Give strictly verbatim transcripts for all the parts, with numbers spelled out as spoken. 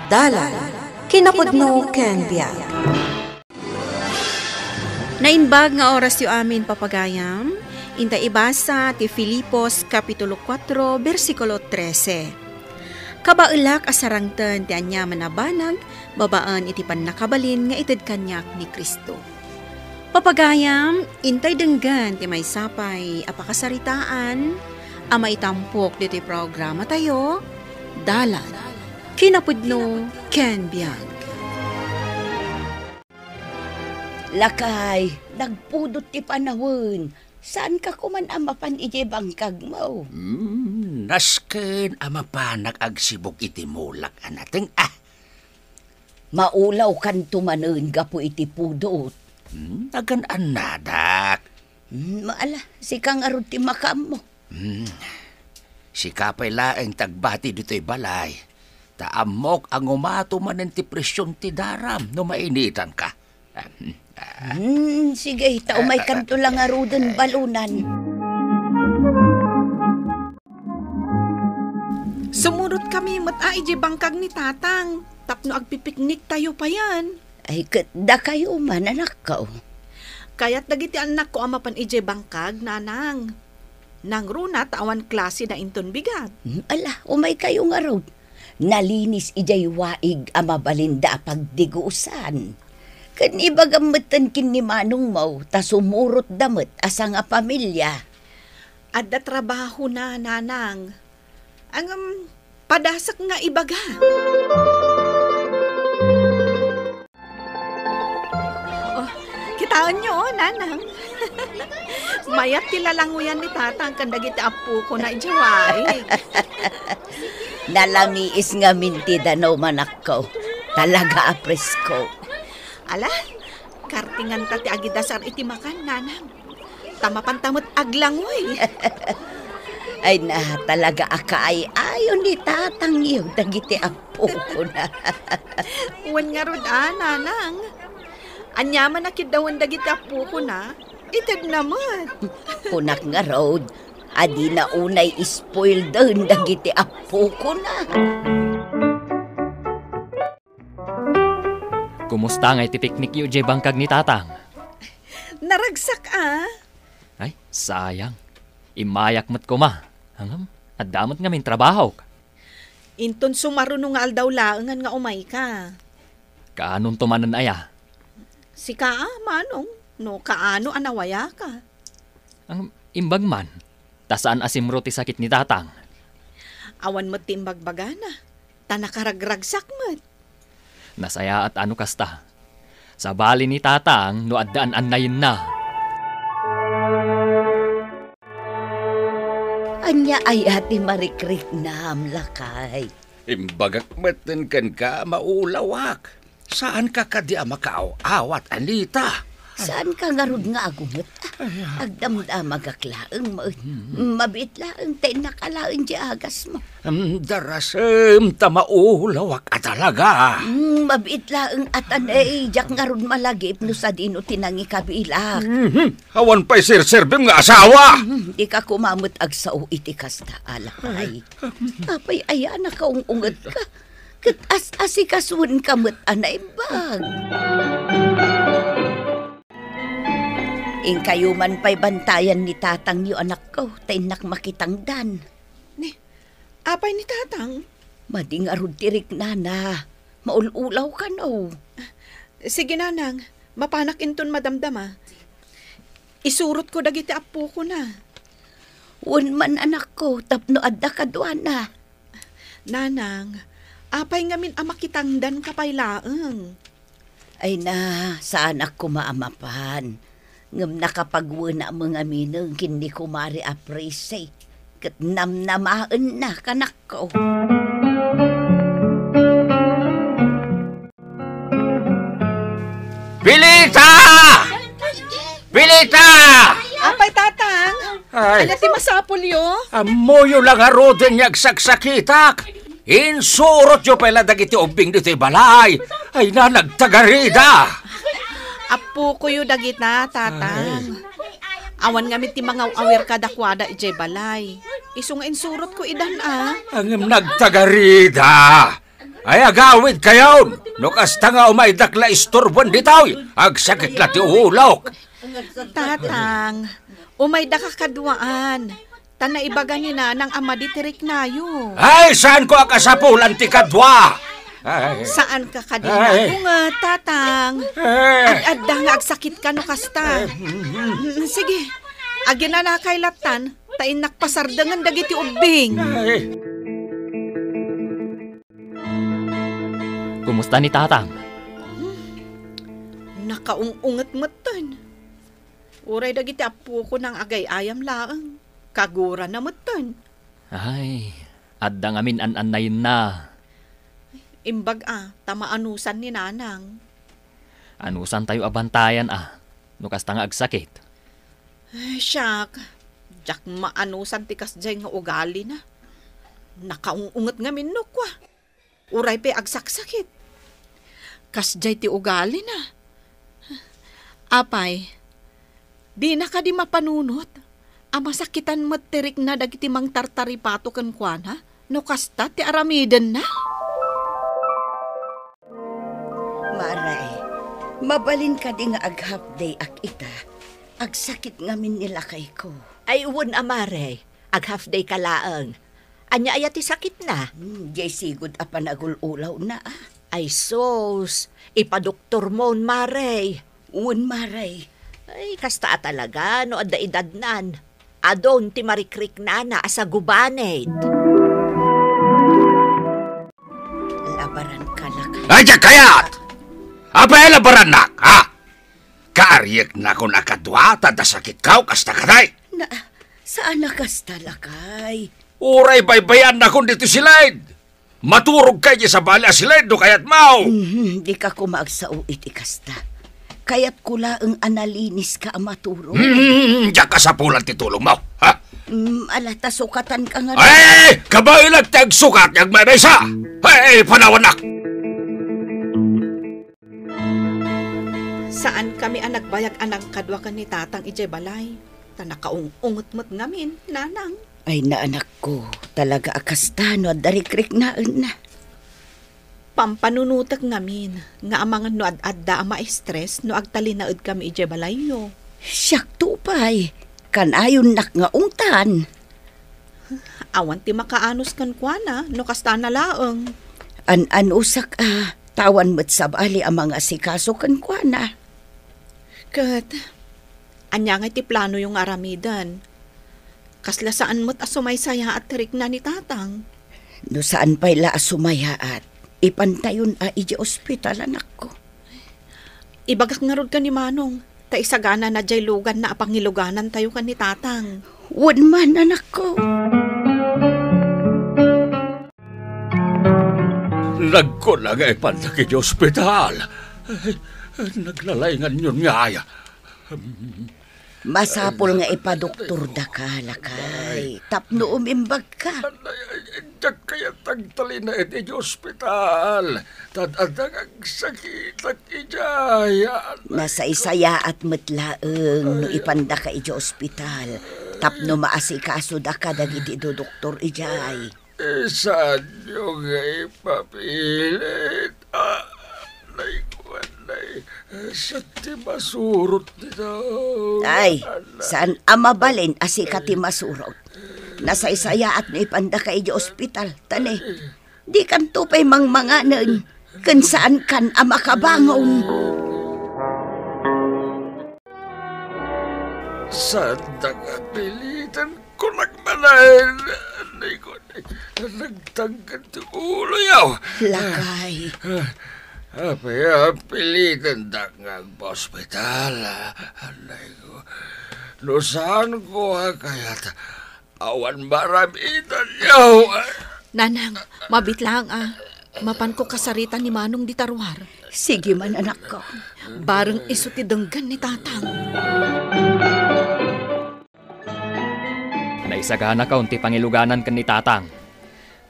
Dalan, kinapudno ken biag. Naimbag nga orasyo amin, papagayam. Inta ibasa ti Filipos, Kapitulo kuatro, bersikulo trese. Kabaelak a sarangten ti aniaman a banag babaen iti pannakabalin nga ited kaniak ni Cristo. Papagayam, intay denggen ti maysa pay a pakasaritaan a maitampok ditoy programatayo, Dalan, Kinapudno ken Biag. Lakay, nagpudot ti panawen. Saanka koman a mapan idiay bangkagmo? Hmm, nasken a mapanak agsibug iti mulak a nateng-, ah. Maulawkanto manen gapu iti pudot. Hmm, nagan-annadak. Hmm, ala, sika ngarud ti makaammo. Hmm. Sika pay laeng ti agbati ditoy balay. Ta ammok a ngumato manen ti presion ti daram no mainitanka. Hmm, sige, ta umaykanto la ngaruden balonan. Sumurotkami met a idiay bangkag ni Tatang tapno agpipikniktayo payen. Ay, ket dakayo man, anakko. Kayat dagiti annakko a mapan idiay bangkag, Nanang. Nangruna ta awan klaseda inton bigat. Hmm, ala, umaykayo ngarud. Nalinis idiay waig a mabalinda a pagdigusan. Ken ibagam metten ken ni manongmo, ta sumurotda met a sangapamilia. Adda trabahona, Nanang. Ngem, padasek nga ibaga. Oh, kitaenyo, oh, Nanang. Mayat ti lalanguyan ni Tatang ken dagiti appokona idiay waig. Nalamiis ngamin ti danaw, anakko. Talaga a presko. Ala, kartinganta ti agidasar iti makan, Nanang. Ta mapanta met aglanguy. Ay na, talaga a kaay-ayo ni Tatangyo dagiti appokona. Wen ngarud a, Nanang. Aniaman a kiddawen dagiti appokona, itedna met. Kunak ngarud, a dina unay spoilden dagiti appokona. Kumusta ngay ti piknikyo idiay bangkag ni Tatang? Naragsak a. Ay, sayang. Immayak met koma. Ngem, adda met ngamin trabahok. Inton sumaruno nga aldaw laengen nga umayka. Kaanonto manen aya? Sika a, manong, no kaano a nawayaka. Ngem, imbag man, ta saan a simro ti sakit ni Tatang. Awan met ti imbagbagana, ta nakaragragsak met. Nasayaat a no kasta. Sabali ni Tatang no adda an-annayenna. Ania aya ti marikriknam, lakay? Imbagak metten kenka, maulawak. Saanka kadi a makaaw-awat, Anita? Saanka ngarud nga agunget? Ay, ah. Agdamdamagak laeng, ma-, mabiit laeng ta innak alaen ti agasmo. Em, darasem ta maulawak a talaga. Mm, mabiit laeng a tanay, diak ngarud malagip no sadino ti nangikabilak. Mhm. Awan pay serserbem nga asawa. Mhm. Dika koma met agsao iti kasta, alakay. Apay aya a nakaung-ungetka? Ket as-asikasuenka met a naimbag. Inkayo man pay bantayan ni tatangyo, anakko, ta innak makitangdan. Ni, apay ni tatang? Madi ngarud ti riknana. Maul-ulaw kano. Sige, nanang. Mapanak inton madamdama. Isurotko dagiti appokona. Wen man, anakko, tapno adda kaduana. Nanang, apay ngamin a makitangdanka pay laeng? Ay na, saanak koma a mapan. Ngem nakapagwena met ngaminen ken ni Kumare a Prissy, ket namnamaenna kanakko. Pilita! Pilita! Apay, tatang? Ay. Ania ti masapulyo? Ammoyo la ngaruden nga agsaksakitak. Insurotyo pay la dagiti ubbing ditoy balay. Ay na, nagtagarida. Appokoyo dagita, tatang. Ay. Awan ngamin ti mangaw-awir kadakuada idiay balay. Isu nga insurotko idan a. Ngem nagtagarida. Ay, agawidkayon! No kasta nga umaydak la isturboen ditoy, agsakit la ti ulok. Tatang, umaydaka kaduaan. Ta naibaga ni Nanang a madi ti riknayo. Ay, saanko a kasapulan ti kadua? Ay. Saanka kadi nagunget, Tatang? Ay. Ad-adda nga agsakitka no kasta. Ay. Mm, sige, aginanakay lattan, ta innak pasardengen dagiti ubbing. Ay. Kumusta ni Tatang? Nakaung-unget metten. Uray dagiti appokon nga agay-ayam laeng, kagurana metten. Ay, adda ngamin an-annayenna. Imbag a, ta maanusan ni Nanang. Anusantayo a bantayan a, no kasta nga agsakit. Ay, siak, diak maanusan ti kasdiay nga ugalina. Nakaung-unget ngamin no kua. Uray pay agsaksakit. Kasdiay ti ugalina. Apay, dina kadi mapanunot a masakitan met ti rikna dagiti mangtartaripato kenkuana no kasta ti aramidenna? Maray, mabalin kadi nga ag-half day ak ita? Agsakit ngamin ni lakayko. Ay, wen a, Maray. Ag-half day ka laeng. Ania aya ti sakitna? Hmm, diay sigud a panagul-ulawna, a. Ay sus, ipadoktormon, Maray. Wen, Maray. Ay, kasta a talaga no adda edadnan. Adun ti marikriknana a sagubanit. Labaranka, lakay. Ay, diak kayat! Apay a labarannak, ha? Kaarieknakon a kadua ta adda sakitko, kasta kadi? Na, saan a kasta, lakay. Uray baybayannakon ditoy siled. Maturogka idiay sabali a siled no kayatmo. Mhm, dika koma agsao iti kasta. Kayatko laeng a naliniska a maturog. Hmm, diak kasapulan ti tulongmo, ha? Hmm, ala ta sukatanka nga. Ay, kabaelag ti agsukat nga agmaymaysa. Ay, panawannak. Saankami a nagbayag a nangkadua ken ni Tatang idiay balay, ta nakaung-unget met ngamin, Nanang. Ay, naanakko, talaga a kasta no adda rikriknaenna. Pampanunotek ngamin nga amangan no ad-adda a ma-stress no agtalinaedkami idiay balayyo. Siakto pay, kanayonnak nga ungtan. Awan ti makaanus kenkuana no kastana laeng. An-anusak a, ta awan met sabali a mangasikaso kenkuana. Ket, ania ngay ti planoyo nga aramiden? Kasla saan met a sumaysayaat ti rikna ni Tatang. No saan pay la a sumayaat, ipantayon a idiay ospital, anakko. Ibagak ngarud ken ni Manong, ta isaganana diay luganna a pangiluganantayo ken ni Tatang. Wen man, anakko. Nagkuna nga ipandak idiay ospital. Ay, naglalainganyonay. Masapul nga ipadoktordaka, lakay, tapno umimbagka. Ay, ay, ay, diak kayat agtalinaed idiay ospital. Ta adda nga agsakitak idiay. Nasaysayaat met laeng no ipandaka idiay ospital tapno maasikasodaka dagiti dodoktor idiay. Saanyo nga ipapilit. Ah, nay, kuan, nay. Siak ti masurot dita. Ay, saan a mabalin a sika ti masurot. Nasaysayaat no ipandaka idiay ospital, ta ne, dikanto pay mangmanganen, ken saankan a makabangon. Saandak a piliten, kunak manen. Anay ko, nagtangken ti uloyo. Lakay. Apay a pilitendak nga agpa-ospital? Anay ko, no saanko a kayat, awan maaramidanyo. Nanang, mabiit laeng a. Mapanko kasarita ni Manong dita ruar. Sige man, anakko. Bareng isu ti denggen ni Tatang. Naisaganakon ti pangiluganan ken ni Tatang.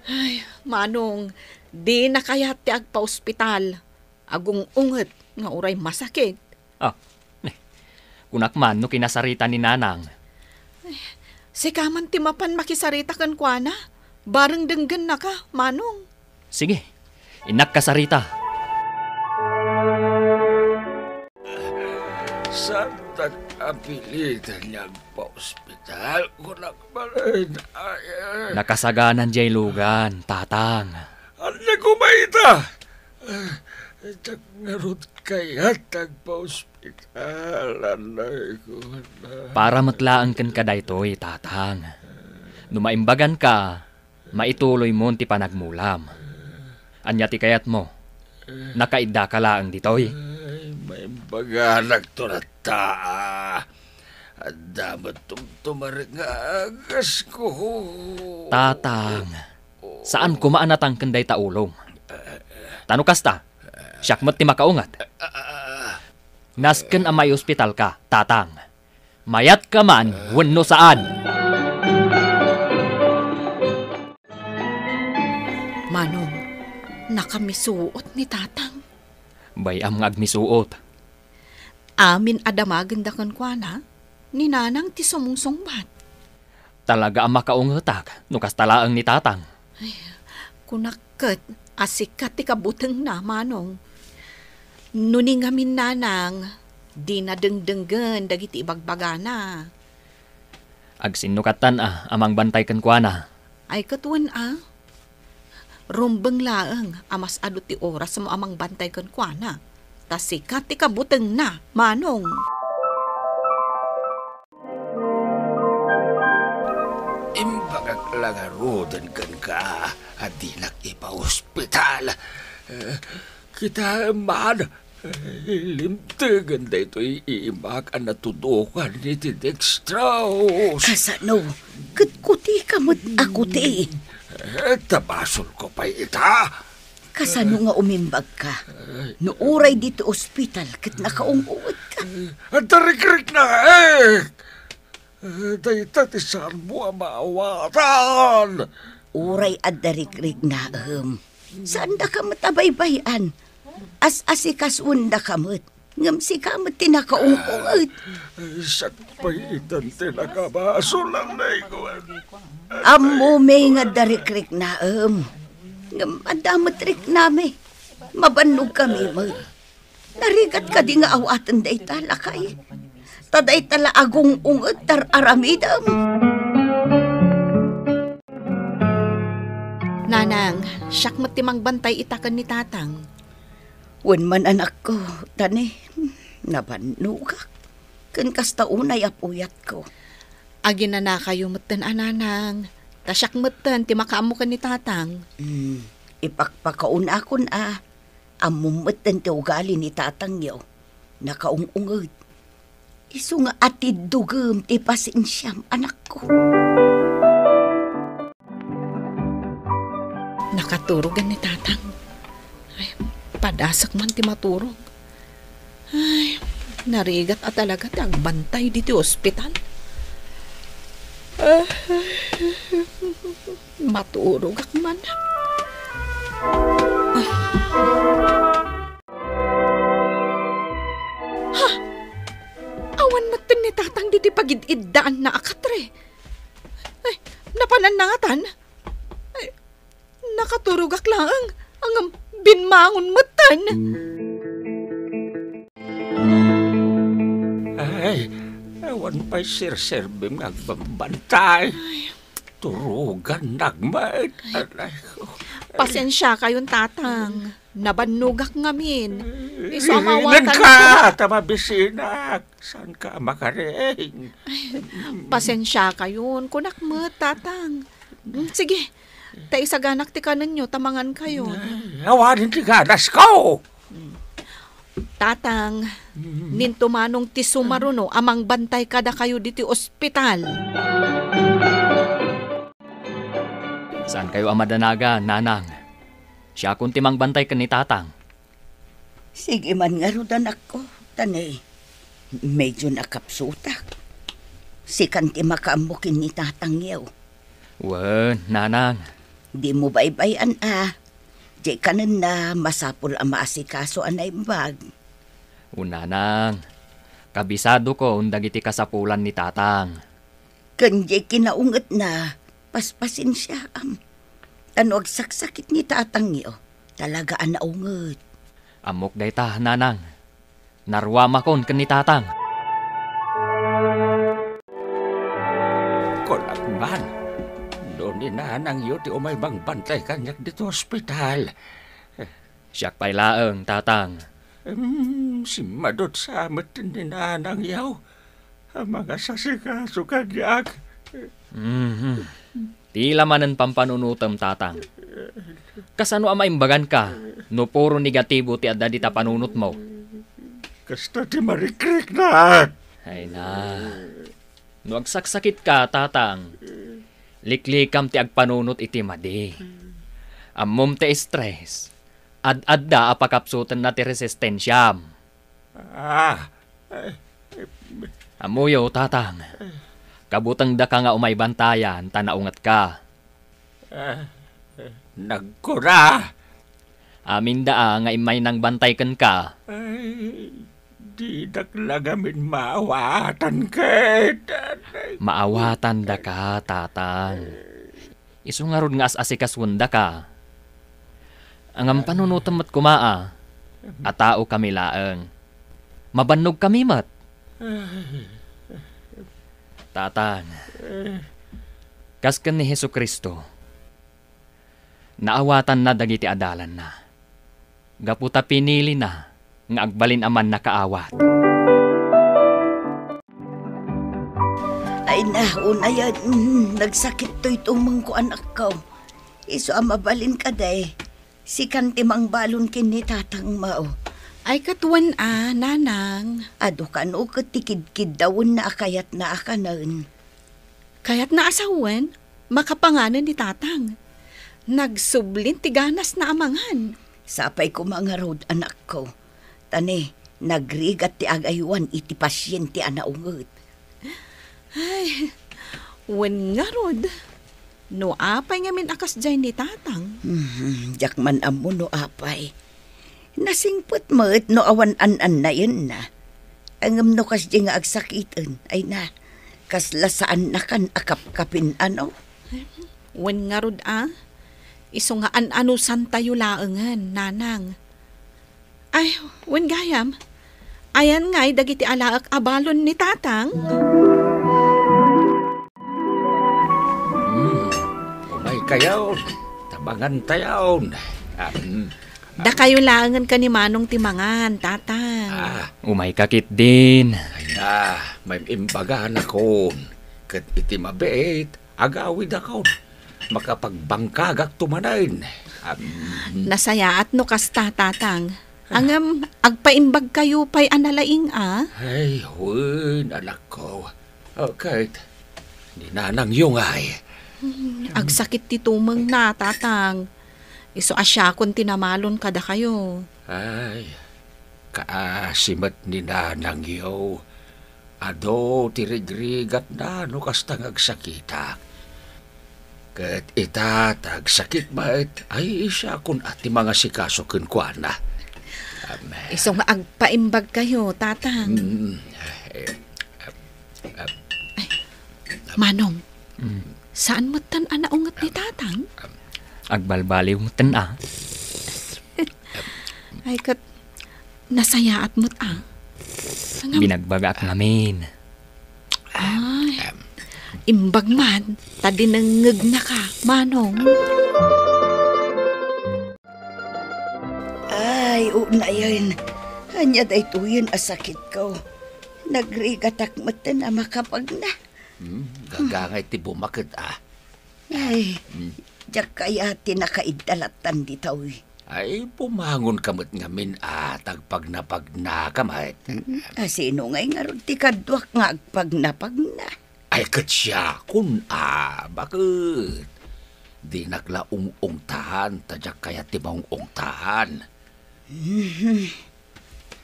Ay, Manong, dina kayat ti agpa-ospital. Agung-unget nga uray masakit. Ah, ne. Kunak man no kinasarita ni Nanang. Sika man ti mapan makisarita kenkuana. Bareng denggennaka, Manong. Sige. Innak ka, Sarita. Saandak a pilitan nga agpa-ospital, kunak manen, ay, eh. Nakasaganan diay lugan, Tatang. Ania koma ita? Diak ngarud kayat agpa-ospital, anay ko, anay. Para met laeng kenka daytoy, Tatang. No maimbaganka, maituloymon ti panagmulam. Ania ti kayatmo? Nakaiddaka laeng ditoy? Ay, maimbaganak to latta. Adda met tumtumarek nga agasko. Tatang, saan koma a natangken dayta ulom. Ta no kasta, siak met ti makaunget. Nasken a maiospitalka, Tatang. Mayatka man wenno saan. Manong, nakamisuot ni Tatang. Bay-am nga agmisuot. Amin a damagenda kenkuana, ni Nanang ti sumungsungbat. Talaga a makaungetak no kasta laeng ni Tatang. Ay, kunak ket a sika ti kabutengna, Manong. No ni ngamin, Nanang, dina dengdenggen dagiti ibagbagana. Agsinnokattan a, a mangbantay kenkuana. Ay, ket wen a. Rumbeng laeng a mas adu ti orasmo a mangbantay kenkuana. Ta sika ti kabutengna, Manong. Imbagak la ngaruden kenka a dinak ipaospital. Eh, kitaem man, eh, limtegen daytoy imak a natudokan iti dextrose. Kasano? Ket kutika met a kuti. Eh, ta basolko pay ita. Kasano nga umimbagka? No uray ditoy ospital ket nakaung-ungetka. Adda rikriknaek! Dayta ti saanmo a maawatan. Uray adda rikriknaem, saandaka met a baybay-an. As-asikasuendaka met. Ngem sika met ti nakaung-unget. Ay, sakbay itan ti nakabasol, anay ko. Ammomi nga adda rikriknaem. Ngem adda met riknami. Mabannogkami met. Narigat kadi nga awaten dayta, lakay? Ta dayta la agung-unget ti ar-aramidem. Nanang, siak met ti mangbantay ita ken ni Tatang. Wen man, anakko, ta ne, nabannogak. Ken kasta unay a puyatko. Aginanakayo metten a, Nanang, ta siak metten ti makaammo ken ni Tatang. Hmm, ipakpakaunakon a, ammom metten ti ugali ni Tatangyo. Nakaung-unget. Isu nga atiddogem ti pasensiam, anakko. Nakaturogen ni Tatang. Ay, padasek man ti maturog. Ay, narigat a talaga ti agbantay ditoy ospital. Ay, maturogak man. Ay. Ha? Awan metten ni Tatang ditoy pagid-iddaanna a katre. Ay, napananna ngatan? Ay, nakaturogak laeng, ngem bimmangon metten. Ay, awan pay serserbim nga agbambantay. Ay. Turogannak met. Ay. Anay ko. Pasensiakayon, Tatang. Nabannogak ngamin. Isu a maawatan ka, ta mabisinak. Saanka a makaring? Ay, pasensiakayon. Kunak met, Tatang. Mm, sige. Ta isaganak ti kanenyo, ta mangankayon. Ay, awanen ti ganasko. Mm. Tatang, mm, ninto manong ti sumaruno a mangbantay kadakayo ditoy ospital. Saankayo a madanagan, Nanang. Siakon ti mangbantay ken ni Tatang. Sige man ngarud, anakko, ta ne, medyo nakapsutak. Sikan ti makaammo ken ni Tatangyo. Wen, Nanang. Dimo baybay-an a. Diay kanenna, masapul a maasikaso a naimbag. O, Nanang, kabisadokon dagiti kasapulan ni Tatang. Ken diay kinaungetna, paspasensiaam. Ta no agsaksakit ni Tatangyo, Talaga a naunget. Ammok dayta, nanang. Naruamakon ken ni tatang. Kunak man, no ni nanangyo ti umay mangbantay kaniak ditoy ospital. Siak pay laeng, tatang. Em, simmadutsa met ni nanangyo a mangasasikaso kaniak. Mhm. Ti la manen pampanunotem, tatang. Kasano a maimbaganka no puro negatibo ti adda dita panunotmo? Kasta ti marikriknak. Ay na. No agsaksakitka, tatang, liklikam ti agpanunot iti madi. Ammom ti stress. Ad-adda a pakapsutenna ti resistensiam. Ah, eh, Ammoyo, tatang. Kabutengdaka nga umay bantayan ta naungetka. Ah, eh, nagkuna. Aminda a nga immay nangbantay kenka. Ay, didak la ngamin maawatan ket. Maawatandaka, tatang. Isu ngarud nga as-asikasuendaka. Ngem panunotem met koma a, a tao kami laeng. Mabannog kami met. Tatang, kas ken ni Jesu-Cristo, naawatanna dagiti adalanna. Gapu ta pinilina nga agbalin a mannakaawat. Ay na, unayen, mm, nagsakit toy tumengko, anakko. Isu a mabalin kadi, sikan ti mangbalon ken ni tatangmo. Ay, ket wen a, nanang. Adu kano ket ti kidkiddawenna a kayatna a kanen. Kayatna a sawen, makapanganen ni tatang. Nagsublin ti ganasna a mangan. Sapay koma ngarud, anakko. Ta ne, nagrigat ti agaywan iti pasiente a naunget. Ay, wen ngarud. No apay ngamin a kasdiay ni tatang? Mhm, diak man ammo no apay. Nasingpet met no awan an-annayenna. Ngem no kasdi nga agsakiten, ay na, kasla saannakan a kapkapin, ano? Wen ngarud a, isu nga an-anusantayo laengen, nanang. Ay, wen gayam, ayan ngay dagiti alaek a balon ni tatang? Hmm, umaykayon, ta mangantayon. Ah, hmm. Dakayo laengen ken ni Manong ti mangan, tatang. Ah. Umayka ketdin. Ay na, maim-imbaganakon. Ket iti mabiit, agawidakon. Makapagbangkagakto manen. Am. Nasayaat no kasta, tatang. Ah. Ngem, agpaimbagkayo pay a nalaing a? Ay, wen, anakko. Oh, ket, ni nanangyo ngay. Hmm, agsakit ti tumengna, tatang. Isu a siakon ti namalon kadakayo. Ay, kaasi met ni nanangyo. Adu ti rigrigatna no kasta nga agsakitak. Ket ita ta agsakit met, ay, siakon a ti mangasikaso kenkuana. Amen. Isu nga agpaimbagkayo, tatang. Mm, eh, eh, eh, eh. Ay, Manong, mm, saan metten a naunget ni tatang? Agbalbaliw metten a. Ay, ket nasayaat met a. Ngam- Binagbagaak ngamin. Ay, imbag man, ta dinengngegnaka, Manong. Ay, unayen. Ania daytoyen a sakitko? Nagrigatak metten a makapagna. Hmm, gagangay ti bumaket, ah. Ay, hmm, diak kayat ti nakaidda lattan ditoy. Ay, bumangonka met ngamin, ah, ta agpagnapagnaka met. Hmm, a sino ngay ngarud ti kaduak nga agpagnapagna? Ay, ket siakon, ah, baket. Dinak la ung-ungtan, ta diak kayat ti maung-ungtan. Hmm,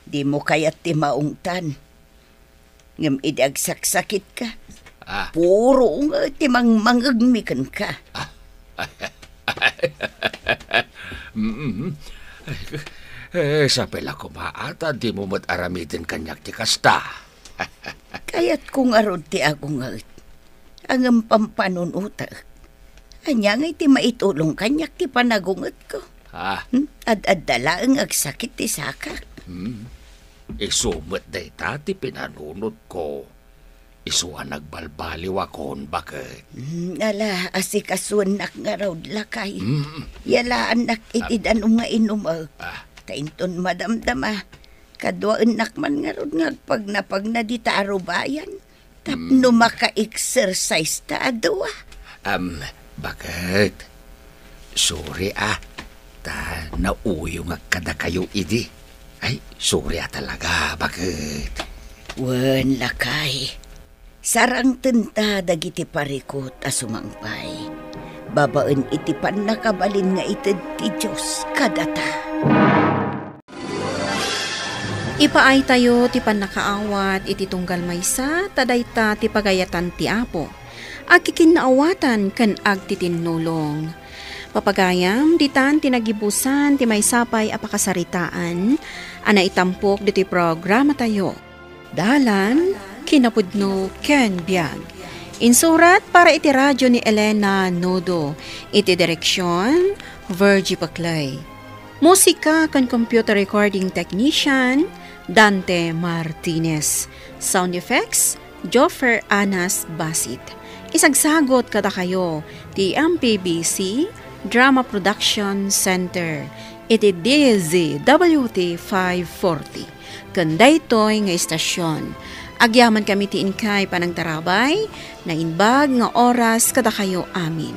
dimo kayat ti maungtan. Ngem idi agsaksakitka, ah, puro nga ti mangmangegmi kenka. Ah. Mm. Eh, sapay la koma a ta dimo met aramiden kaniak ti kasta. Kayatko ngarud ti agunget. Ngem pampanunotek. Ania ngay ti maitulong kaniak ti panagungetko? Ah. Hmm? Ad-adda laeng agsakit ti sakak. Hmm. Isu met dayta ti pinanunotko. Isu a nagbalbaliwakon, baket. Hmm, ala, asikasuennak ngarud, lakay. Hmm. Yalaannak iti Ah. danum nga inumek. Ah. Ta inton madamdama, kaduaennak man ngarud nga agpagnapagna dita a rubayan. Tapno Hmm. maka-exercise ta a dua. Am, baket? Sorry, ah. Ta nauyongak kadakayo idi. Ay, sorry, ah, talaga, baket? Wen, lakay. Sarangtenta dagiti parikut a sumangpay babaen iti pannakabalin nga ited ti Dios kadata. Ipaaytayo ti pannakaawat iti tunggal maysa, ta dayta ti pagayatan ti Apo. Agkikinnaawatan ken agtitinnulong. Papagayam, ditan ti nagibusan ti maysa pay a pakasaritaan a naitampok ditoy programatayo. Dalan, kinapudno, ken biag. Insurat para iti radyo ni Elena Nodo. Iti direksyon, Virgie Paclay. Musika ken computer recording technician, Dante Martinez. Sound effects, Joffer Anas Basit. Isagsagot kadakayo ti M P B C Drama Production Center iti D Z W T five forty. Ken daytoy nga istasyon, agyamankami ti inkay panangtarabay, naimbag nga oras kadakayo amin.